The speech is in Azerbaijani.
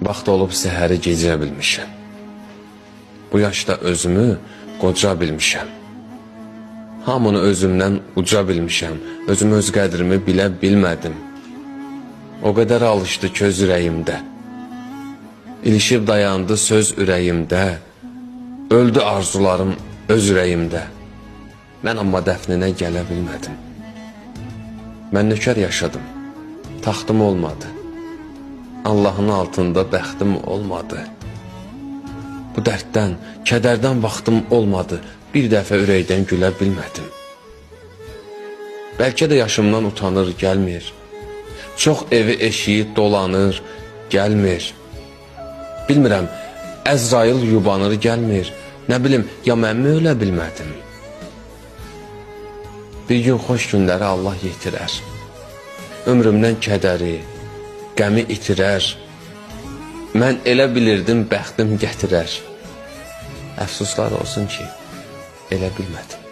Vaxt olub səhəri gecə bilmişəm. Bu yaşda özümü qoca bilmişəm. Hamını özümdən uca bilmişəm. Özüm öz qədrimi bilə bilmədim. O qədər alışdı köz ürəyimdə. İlişib dayandı söz ürəyimdə. Öldü arzularım öz ürəyimdə. Mən amma dəfninə gələ bilmədim. Mən nökər yaşadım. Taxtım olmadı. Allahın altında bəxtim olmadı. Bu dərddən, kədərdən vaxtım olmadı. Bir dəfə ürəkdən gülə bilmədim. Bəlkə də yaşımdan utanır, gəlmir. Çox evi eşiyi dolanır, gəlmir. Bilmirəm, Əzrail yubanır, gəlmir. Nə bilim, ya mənmi ölə bilmədim? Bir gün xoş günləri Allah yetirər. Ömrümdən kədəri, qəmi itirər. Mən elə bilirdim bəxtim gətirər. Əfsuslar olsun ki, elə bilmədim.